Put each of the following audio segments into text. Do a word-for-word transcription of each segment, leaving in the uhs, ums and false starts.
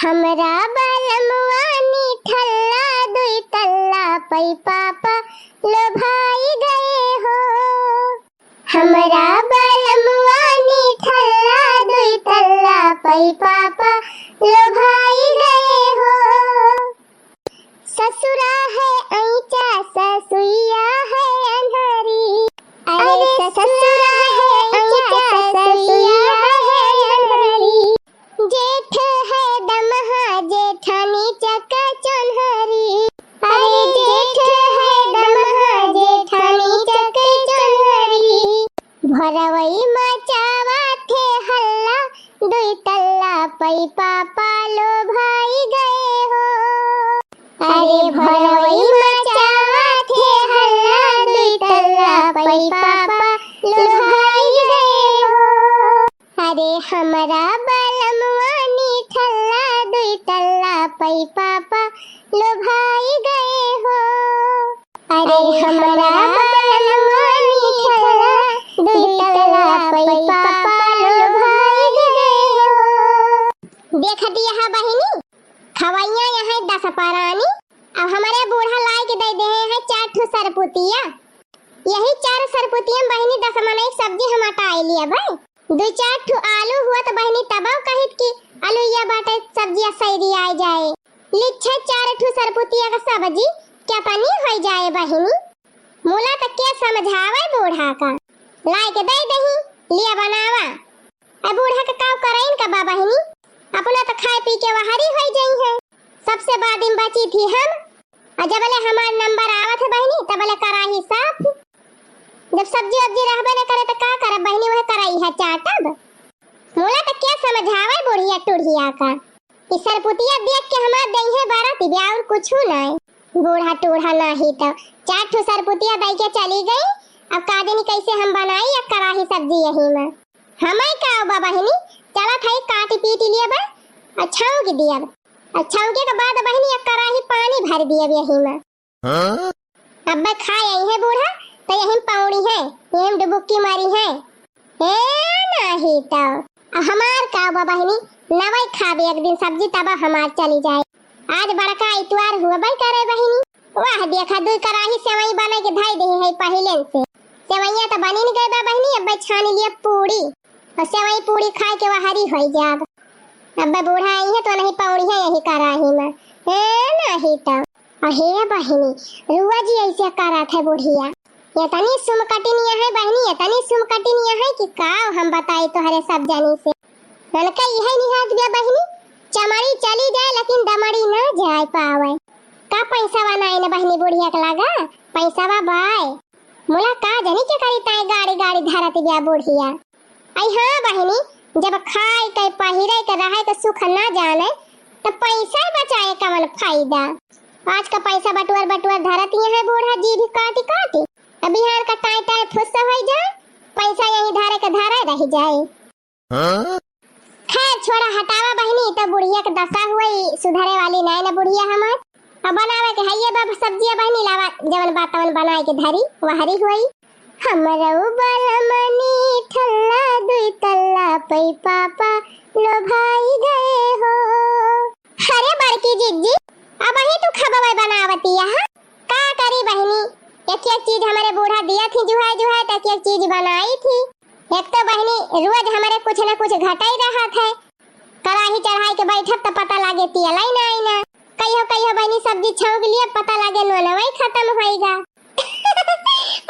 हमरा बलमुआ निठल्ला दुई तल्ला पै पापा लोभाई गए हो। हमरा बलमुआ निठल्ला दुई तल्ला पै पापा लोभाई गए हो। ससुरा है ऐंचा, ससुइया है अन्हरी। अरे ससुरा है ऐंचा, ससुइया है अन्हरी। जेठ है दमहा, जेठानी चक चोन्हरी। अरे जेठ है दमहा, जेठानी चक चोन्हरी। भोरवई मचावा थे हल्ला, दुई तल्ला पै पापा लोभाई गए हो। अरे भोरवई मचावा थे हल्ला, दुई तल्ला पै पापा लोभाई गए हो। अरे हमरा बलमुआ निठल्ला दुई तल्ला पै पापा लोभाई गए हो। अरे हमरा बलमुआ निठल्ला दुई तल्ला पै पापा लोभाई गए हो। देखत यह बहिनी, खवैया यहाँ दस परानी, अब हमरे बूढ़ा लाइ के दइ देहे हैं चार ठो सरपुतिया। यही चार सरपुतिया में बहिनी दस मनई के सब्जी हम अटाइ लिया भाई। दुइ चार ठो आलू हुआ त बहिनी तबौ कहित कि अलुइया बाटे सब्जिया सैरी आइ जाए। लिच्छे चार ठो सरपुतिया का सब्जी केतनी होइ जाए बहिनी। मुला त के समझावै बूढ़ा का। लाइ के दइ दही, लिया बनावा। अब बूढ़ा के काव करइन का बा बहिनी, अपना त खाइ पी के वहरी होइ जइहैं। सबसे बाद में बची थी हम, अउर जबले हमार नंबर आवत है बहिनी, तबले कराही साफ। जब सब्जी वब्जी रहबे न करे त का करब बहिनी, वह कराही चाटब। मुला त के समझावै बुढ़िया टुढ़िया का। ई सरपुतिया देख के हमार देहिये बरत बा अउर कुछु नाहीं। बूढ़ा टूढ़ा नाहीं त चार ठो सरपुतिया दइ के चली गई। अब का जानी कैसे हम बनाई या कराही सब्जी यही में। हमैं का बा बहिनी, चलत हई काटि पीटि लियब, अउर छौंकि दियब। अउर छौंके के बाद बहिनी एक कराही पानी भरि दियब यही में। हाँ? अब्बै खाइ अइहैं बूढ़ा, त यही में पौड़िहैं, यही में डुबुक्की मारिहैं। ए, नाहीं त। अब हमार का बा बहिनी, नवै खाबे एक दिन सब्जी तब हमार चली जाए। आज बड़का इतवार हुवै करे बहिनी। वाह, देखा दुइ कराही सेवई बनाइ के धइ देहे है पहिलेन से। सेवइया त बनिन गए बा बहिनी, अब्बै छानि लिया पूड़ी। अउर सेवई पूड़ी खाइ के वहरी होइ जाब। अब्बै बूढ़ा अइहैं त उन्हीं पौड़िहैं यही कराही में। ए, नाहीं त। अहे बहिनी, रुआ जी ऐसे करत है बुढ़िया। एतनी सुमकटिनिया है बहिनी, एतनी सुमकटिनिया है कि का हम बताई तोहरे सब जनी से। उनका इहै निहात बिया बहिनी, चमड़ी चली जाए लेकिन दमड़ी ना जाए पावै। का पैसा नाहीं न बहिनी बुढ़िया के लगा, पैसा बाय। मुला का जनी के करी ताई गाड़ी गाड़ी धरत बिया बुढ़िया। अइ हाँ बहिनी, जब खाइ के, पहिरे के, रहै के सुख ना जानै, त पैसा बचाए कवन फायदा? आज का पैसा बटुअर बटुअर धरत यहै बूढ़ा जीभ काटि काटि। अब बिहान का टाइँ टाइँ फुस्सा होइ जाए, पैसा यही धरे के धरे रहि जाए। हाँ? खैर छोड़ा, हटावा बहिनी, त बुढ़िया के दसा हुवै, सुधरे वाली नाहीं न बुढ़िया हमार। अब बनावै के हइये बा सब्जिया बहिनी, लावा जवन बा तवन बनाइ के धरी, वहरी हुवै। हमरउ बलमनी ठल्ला दुइ तल्ला पै पापा लोभाई गए हो। अरे बड़की जिज्जी, अबहीं तू खबवै बनावतिया, हाँ? का करी बहिनी, एक एक चीज हमरे बूढ़ा दिया थी जुहाय जुहाय, त एक एक चीज बनाई थी। एक तो बहिनी रोज हमरे कुछ न कुछ घटै रहत है। कराही चढ़ाइ के बैठब त पता लागे तेलै नाहीं न। कहियो कहियो बहिनी सब्जी छौंक लिया, पता लागे नोनवै खतम होइगा।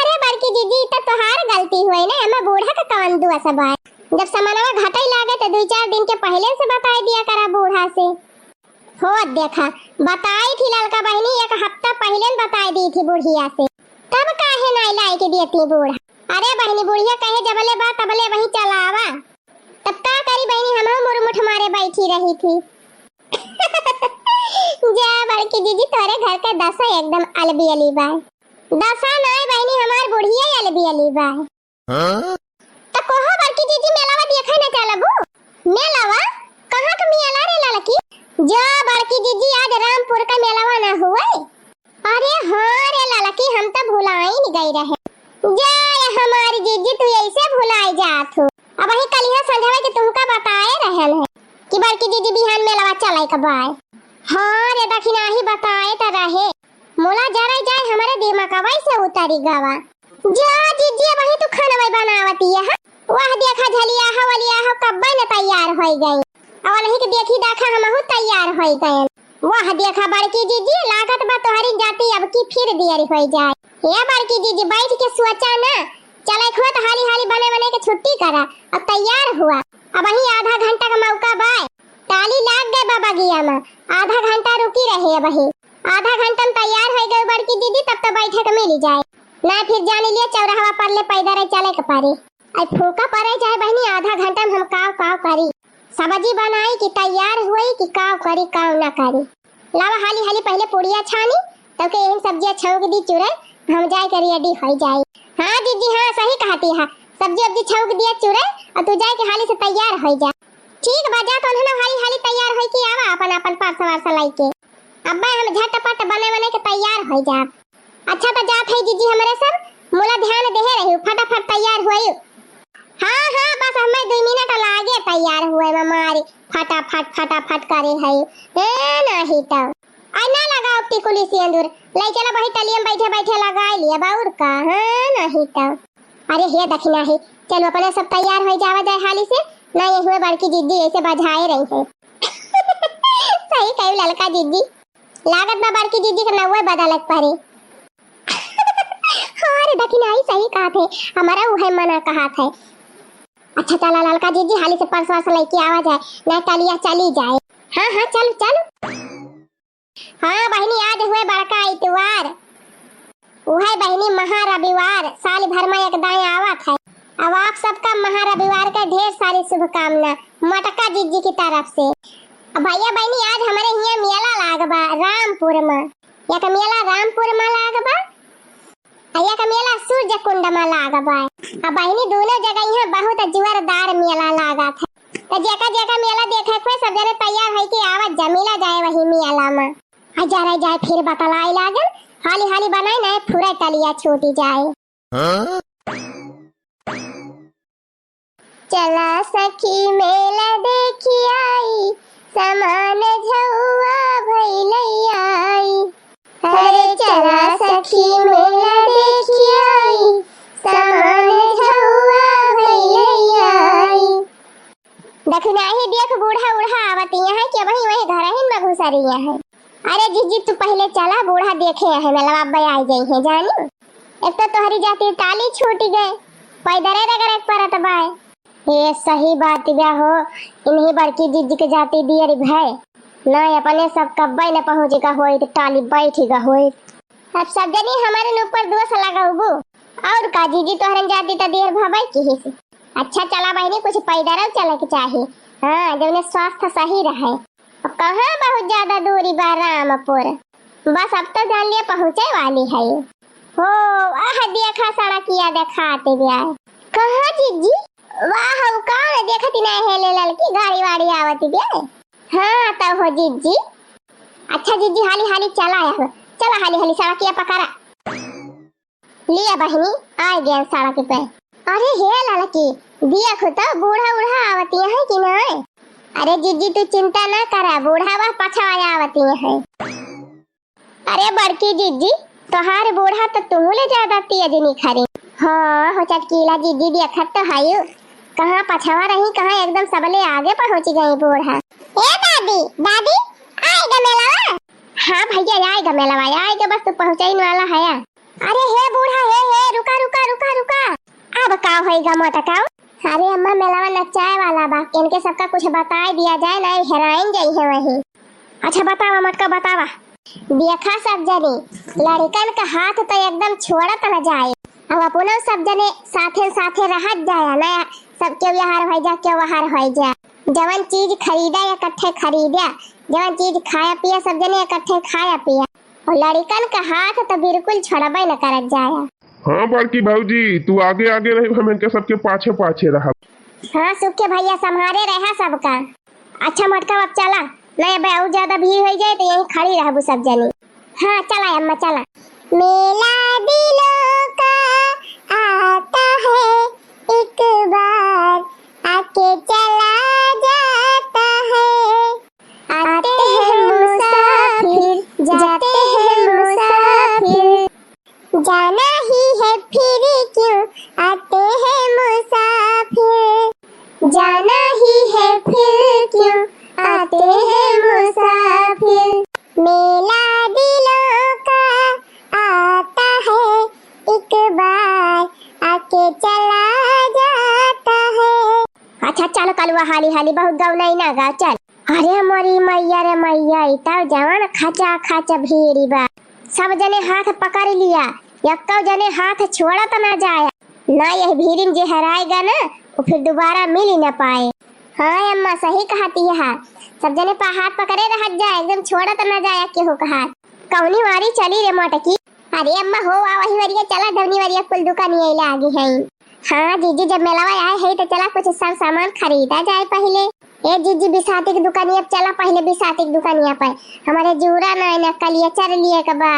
अरे बड़की जिज्जी, त तोहार गलती हुवै न, एमा बूढ़ा का कवन दोस बा? जब समनवा घटै लागे त दुइ चार दिन के पहिलेन से बताइ दिया करा बूढ़ा से। हो देखा, बताई थी ललका बहिनी, एक हफ्ता पहिलेन बताइ दी थी बुढ़िया से, तब काहे नाहीं लाइ के दियती बूढ़ा? अरे बहिनी, बुढ़िया कहे जबले बा तबले वही चलावा। तब का करी बहिनी, हमहू मुरमुठ मारे बैठी रही थी। जा बड़की जिज्जी, तोरे घर के दसा एकदम अलबियली बा। दसा नाहीं बहिनी, हमार बुढ़िया अलबियली बा। हाँ? त कोहो बड़की जिज्जी मेलावा देखै न चलबू? मेलावा? कहाँ क मेला रे ललकी? जा बड़की जिज्जी, आज रामपुर का मेलावा न हुवै? अरे हाँ रे ललकी, हम त भुलाइन गइ रहे। जा ए हमारी जिज्जी, तू ऐसे भुलाइ जात हो। अबहीं कलिहा संझवै के तुहका बताए रहन है कि बड़की जिज्जी बिहान मेलावा लाइक बाय। हाँ रे दखिनाही, बताए त रहे, मुला जरे जाए हमरे दिमागवा से उतरी गवा। जा जिज्जी, अबही तू खानवा बनावती है, हाँ? वह देखा झलिया हो, वलिया हो, कब्बे न तैयार होई गई। अउर वही के देखी देखा हमहू तैयार होई गए। वह देखा बड़की जिज्जी, लागत बा तोहरी जाति अब की फिर दियरी होई जाए। ए बड़की जिज्जी, बैठ के सोचा ना, चले खुआ तो हाली हाली बने बने के छुट्टी करा, अब तैयार हुआ, अबही आधा घंटा का मौका बा। टाली लाग गए बा बगिया में, आधा घंटा रुकी रहे अबही। आधा घंटा में तैयार होई गई बड़की जिज्जी, तब तो बैठे के मिली जाए। ना फिर जानी लिए चौराहा पर ले पैदल चले के पड़े। आई फूका पड़े जाए बहिनी, आधा घंटा में हम काव काव करी। सब्जी बनाई कि तैयार हुई कि काव करी, काव ना करी। लावा हाली हाली पहले पुड़िया छानी, तब के यही सब्जिया छौंक दी चुरे, हम जाए के रेडी होई जाए। हाँ जिज्जी, हाँ सही कहती है, सब्जी उब्जी छौंक दिया चुरे, और तू जाए के हाली से तैयार होई जा। ठीक बा, जा तो उन्हें हाली हाली तैयार होई के आवा अपन अपन परसा वरसा लाई के। अब्बे हम झटपट बने बने के तैयार होई जा। अच्छा तो जात है जिज्जी, हमरे सब मुला ध्यान देहे रही, फटाफट तैयार हुई। हाँ हाँ, बस हमें दो मिनट लागे तैयार हुए में, मारी फटाफट फटाफट करे है। ए नहीं तो आई ना लगाओ टिकुली सिंदूर, ले चला वही टलिया में बैठे बैठे लगा लिया बाउर का। हाँ नहीं तो। अरे हे दखिनाही, चलो अपने सब तैयार हो जावा जाए हाली से, ना ये हुए बड़की जिज्जी ऐसे बजाए रही है। सही कही ललका जिज्जी, लागत बा बड़की जिज्जी के नौवे बदलक पड़े। हाँ रे दखिनाही, सही कहत है, हमारा उहे मना कहत है। अच्छा चला ललका जिज्जी, हाली से परसा वरसा लेके आवा जाए, ना टलिया चली जाए। हाँ हाँ, चल चल। हाँ बहिनी, आज हुए बड़का इतवार, उहे बहिनी महा रविवार साल भर में एक दाएं आवत है। अब आप सबका महा रविवार के ढेर सारी शुभकामना मोटका जिज्जी की तरफ से। अब भैया बहिनी, आज हमरे हियाँ मेला लाग बा रामपुर में, एक मेला रामपुर में लाग बा, आ एक मेला सूर्य कुंड में लाग बा। आ बहिनी, दोनों जगह यहाँ बहुत जोरदार मेला लागत है। तो जेका जेका मेला देखे के होए, सब जने तैयार होई के आवत जा, मिला जाए वही मेला में। आ जा रे जाए, फिर बतलाई लागल, हाली हाली बनाई ना, पूरा टलिया छूटी जाए। हाँ? चला सखी मेला देखी आई, समान झउआ भइलई आई। अरे चला सखी मेला देखी आई, समान झउआ भइलई आई। दखिनाही देख, बूढ़ा उढ़ा आवत यहाँ कि अबही वही घरहिन में घुसरी यहाँ। अरे जिज्जी, तू पहिले चला, बूढ़ा देखे यहाँ मेलवा, अब्बे आई जइहे जानी। एक तो तोहरी जाति टाली छूटी गए, पैदरे रगड़े के पड़त बाय। ए, सही बात बा हो, इन्हीं बड़की जिज्जी के जाति दियरी भय, ना अपने सब कब्बे न पहुँच गा होइत, टाली बैठ गा होइत। अब सब जनी हमरे ऊपर दोष लगाउबू, और का जिज्जी, तोहरन जाति त दियर भवे की ही। अच्छा चला बहिनी, कुछ पैदल चले के चाही, हाँ, जौने स्वास्थ्य सही रहे। अब कहाँ बहुत ज्यादा दूरी बा रामपुर, बस अब तो जान लिया पहुँचे वाली है। हो, आह, देखा सड़किया देखात बिया। कहाँ जिज्जी? वाह, उ कौन देखत ही नहीं है ले ललकी गाड़ी वाड़ी आवत बिया। हाँ, तब हो जिज्जी। अच्छा जिज्जी, हाली हाली चला अब, चला हाली हाली सड़किया पकड़ा। लिया बहिनी, आ गया सड़क पे। अरे हे ललकी, देख तो बूढ़ा उढ़ा आवती है कि नहीं? अरे जिज्जी तू चिंता ना करा, बूढ़ा वह पछवा आवती है। अरे बड़की जिज्जी, तोहार बूढ़ा तो तुहू ले ज्यादा तेज निखरे। हाँ हो चटकीला जिज्जी, देखत तो हयू, कहाँ पछवा रही, कहाँ एकदम सबले आगे पहुँच गई बूढ़ा। ए दादी, दादी, आए गा मेलवा? हाँ भैया, आए गा मेलवा, आए गा, बस तू पहुँचे वाला है। अरे हे बूढ़ा, हे, हे, रुका, रुका, रुका, रुका। अब का होइगा मोटकाऊ? अरे अम्मा, मेलवा नचाए वाला बा, इनके सबका कुछ बताए दिया जाए, नहीं हेराइन जाई है वही। अच्छा बतावा मोटका, बतावा। देखा सब जनी, लड़कन का हाथ तो एकदम छोड़त न जाए। अब अपनो सब जने साथे साथे रहत जाया ना, सब केहू यहार होइ जा, केहू वहार होइ जा। जवन चीज खरीदा इकट्ठे खरीदा, जवन चीज खाया पिया सब जने इकट्ठे खाया पिया। और लड़िकन का हाथ तो बिल्कुल छोड़बे न करत जाया। हाँ बड़की भौजी, तू आगे आगे रही, हम इनके सबके पाछे पाछे रहब। हाँ सुख के भैया, संभारे रहा सबका। अच्छा मोटका, अब चला, नहीं अब और ज्यादा भीड़ हो जाए तो यहीं खड़ी रहबू सब जनी। हाँ चला अम्मा चला। मेला दिलों का आता है एक बार, आके चला जाता है। आते ते हैं मुसाफिर। मेला दिलों का आता है, एक बार आके चला जाता है। अच्छा, चल कलुआ, हाली हाली, बहुत गौनई ना गा, चल। अरे मोरी मैया रे मैया, ई तब जवन खचा खच भीड़ बा। सब जने हाथ पकड़ लिया, एक्को जने हाथ छोड़त ना जाए। ना यह भीड़ में जे हेराएगा ना, वो फिर दोबारा मिल ही ना पाए। हाँ अम्मा, सही कहती है। सब जने पा हाथ पकड़े रहत जाए, एकदम छोड़त ना जाए केहू का हाथ। कौनी वारी चली रे मोटकी? अरे अम्मा हो, आ वही वरिया चला, धवनी वरिया कुल दुकानिया लागी हैं। हाँ जीजी, जब मेलवा आए है तो चला कुछ सब सामान खरीदा जाए पहिले। ए जीजी, बिसाती की दुकानिया पे चला पहिले, बिसाती की दुकानिया पे। हमारे जूरा ना है ना, कलिया चर लिए के बा,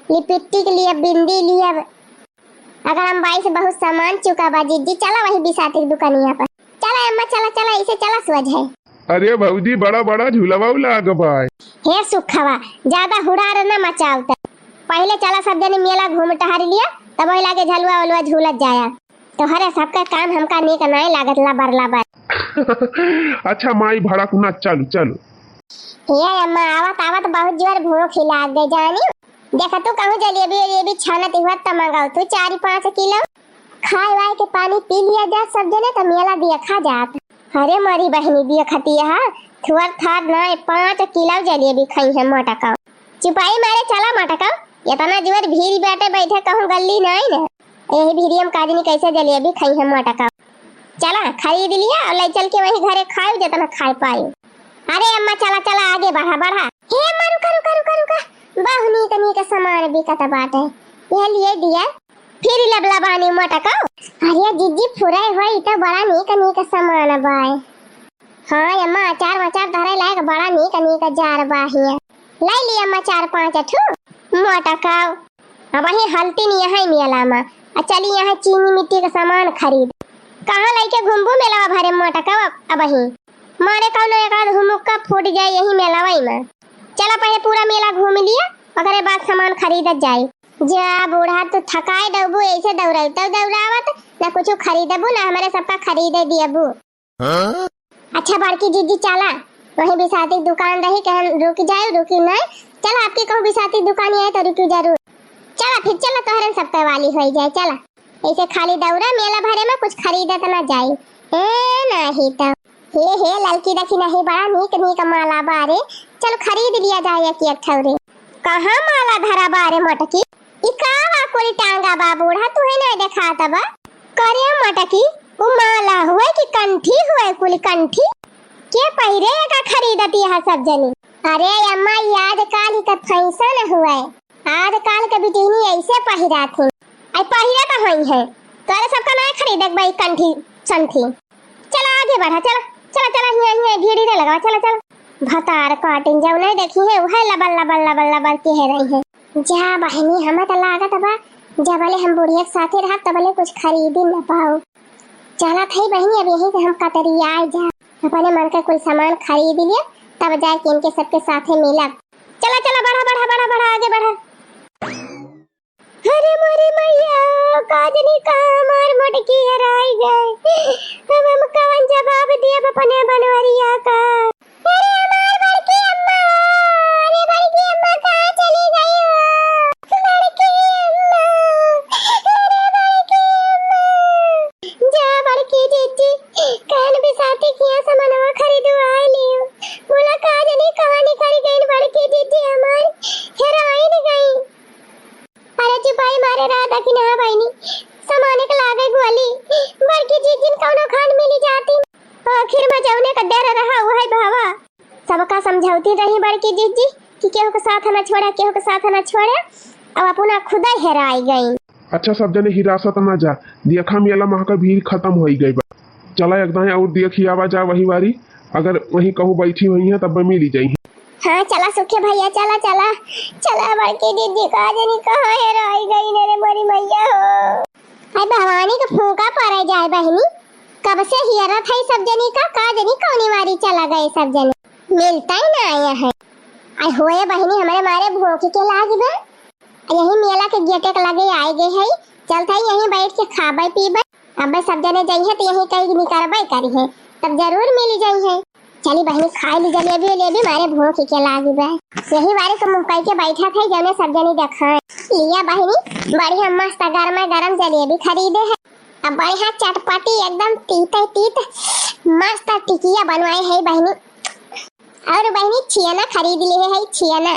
लिपस्टिक लिए, बिंदी लिए। अगर हम बाई से बहुत सामान चुका बा जीजी, चला वही बिसाती की दुकानिया पे। चला अम्मा, चला, चला, इसे चला सुअज है। अरे भौजी, बड़ा बड़ा झूलवा लाग बा। हे सुखवा, ज्यादा हुड़ार न मचाओ त। पहिले चला सब जने मेला घूम टहर लिया, तब वही लागे झलुआ उलुआ झूलत जाया। तोहरे सबका काम हमका नीक नाय लागत, लबर लबर। अच्छा माई, भड़क ना, चलू चलू। हे अम्मा, आवत आवत बहुत जोर भूख ही लाग गई जानी। देखा तू कहूँ जलेबी उलेबी छानत हुआ त मंगाओ तू चार पाँच किलो। खाए वाए के पानी पी लिया जा सब जने, त मेला देखा जात। अरे मोरी बहिनी, देखती है, थुअर थार ना पाँच किलो जलेबी खाई है मोटका। चुपाई मारे चला मोटका, इतना जोर भीड़ बाटे, बैठे कहूँ गल्ली नहीं न। यही भीड़िया में काजनी कैसे जलेबी खाई है मोटका। चला खरीद लिया और ले चल के वही घरे खाए जितना खाए पाए। अरे अम्मा चला चला आगे बढ़ा बढ़ा। हे अम्मा रुका रुका रुका रुका, बहुनी तनी का सामान बिकत बाटे, यह लिए दिया। फिर लबलबानी मोटका। अरे जीजी फुरे होई तो बड़ा नीक नीक सामान बाए। हाँ अम्मा, अचार वचार धरे लायक बड़ा नीक नीक जार बा हियाँ। ले ली अम्मा चार पाँच ठू मोटका। अब वही हलती नहीं है मेला मा। आ चली यहाँ चीनी मिट्टी का सामान खरीद। कहाँ लेके घूमबू मेला भरे मोटका अब वही। मारे कौनो एक आध हुमुक्का फूट जाए यही मेला वही में। चला पहले पूरा मेला घूम लिया, ओकरे बाद सामान खरीदत जाए। जा बूढ़ा, तू थकाए दबू, ऐसे दौड़ाई तो दौड़ावत, ना कुछ खरीदबू ना हमारे सबका खरीदे दियबू। हाँ? अच्छा बड़की जीजी चला, वही बिसाती दुकान रही, कहन रुक जाए, रुकी नहीं। चला आपकी कहूँ बिसाती दुकान है तो रुकी जरूर। चला फिर चला, तोहरन सब पे वाली हो जाए। चला ऐसे खाली दौड़ा, मेला भरे में कुछ खरीदत ना जाए। ए नहीं तो। हे हे ललकी देखी नहीं, बड़ा नीक नीक माला बारे, चल खरीद लिया जाए एक एक ठौरे। कहाँ माला धरा बारे मोटकी? ई का बा कुल टांगा बा बूढ़ा, तुहे नहीं देखात बा? करे मोटकी, उ माला हुए कि कंठी हुए, कुल कंठी? के पहिरे का खरीदती है सब जनी? अरे अम्मा, ई आजकल ही का फैशन हुए, आजकल के बिटिनी ऐसे पहिरा थी। आई पहिरा तो होई है, तोरे सबका नहीं खरीदे भाई कंठी संठी। चला आगे बढ़ा, चला चला चला, हिया हिया भीड़ी रे लगा, चला चला। भतार काटिन जाऊ नहीं देखी है, वह लबल लबल लबल लबल के है रही है। जा बहिनी, हमें तो लागत बा जबले हम बुढ़िया के साथे रहब तबले कुछ खरीदी न पाऊ। चला थई बहिनी, अब यहीं से हम कतरियाए जा, अपने मन का कुल सामान खरीद लिया, तब जाए के इनके सबके साथे मिलब। चला चला, बढ़ा बढ़ा बढ़ा बढ़ा, आगे बढ़ा। अरे मोरे मैया, का जनी कहाँ हमार मोटकी हेराई गए। अब हम कवन जवाब दियब अपने बनवरिया का? अरे हमार बड़की अम्मा, अरे बड़की अम्मा कहाँ चली गई हो? बड़की अम्मा, अरे बड़की अम्मा। जा बड़की जीजी, कहन बिसाती किया सामानवा खरीदवाए लियो। बोला का जनी कहाँ निकल गई बड़की जीजी हमार, हेराइन गई। अरे चुपाई मारे रहा दखिनहा बहिनी, समाने के लागे गोली। बड़की जीजिन कौनो खान मिली जाती। आखिर में जौने का डर रहा, वही भावा। सबका समझौती रही बड़की जीजी कि केहू के साथ न छोड़े, केहू के साथ न छोड़े, अब अपना खुदा हेराई गई। अच्छा, सब जने हिरासत ना जा, देखा मेला महा का भीड़ खत्म होई गई बा। चला एक दाएं और देखी आवा जा वही वारी, अगर वहीं कहूँ बैठी हुई है तब मिली जाई है। हाँ चला सुखे भैया, चला चला चला। बड़की दीदी का जनी कहाँ हेराई गई ने रे मोरी मैया हो। आई भवानी के फूंका पड़े जाए बहिनी, कब से हियरत है सब जनी का, का जनी कौनी वारी चला गए सब जनी, मिलता ही ना आया है। आई होए बहिनी, हमारे मारे भूख के लाग बा। यही मेला के गेटे के लगे आए गए है, चलता ही यहीं बैठ के खाबे पीबे। अब सब जने जइहे तो यहीं कहीं निकरबे करी है, तब जरूर मिल जाई है। चली बहिनी, खाई ली जलेबी उलेबी, मारे भूख के लागी बा। यही बारी से मुंह कई के बैठा थे, जौने सब जनी देखा। लिया बहिनी, बढ़िया मस्त गरमा गरम जलेबी खरीदे है। अब बढ़िया चटपटी एकदम तीते तीत मस्त टिकिया बनवाए है बहिनी। और बहिनी छियाना खरीद लिए है, छियाना।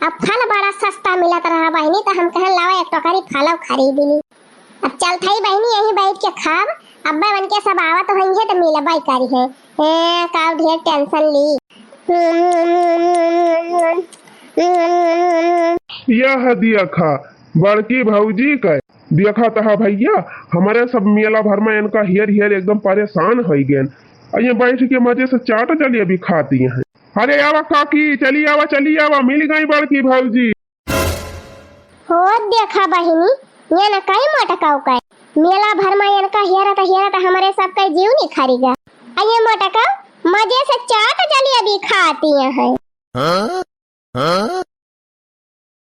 अब फल बड़ा सस्ता मिलत रहा बहिनी, तो हम कहन लावा एक टोकरी फल खरीद ली। अब चलत हई बहिनी, यहीं बैठ के खाब। अब्बे उनके सब आवत होइहे तो मिलबे करी है। ए, काउ ढेर टेंशन ली। यह देखा बड़की भौजी का। देखा तहा भैया, हमरे सब मेला भर में इनका हेर हेर एकदम परेशान होइ गए। आ ये बैठ के मजे से चाट जलेबी खाती हैं। अरे आवा काकी, चली आवा, चली आवा, मिल गई बड़की भौजी। हो देखा बहिनी, ये न कई मोटकाऊ का। मेला भर में इनका हेरत हेरत हमरे सब का जीव निखरी गा। आ ये मोटकाऊ मजे से चाट जलेबी खाती हैं।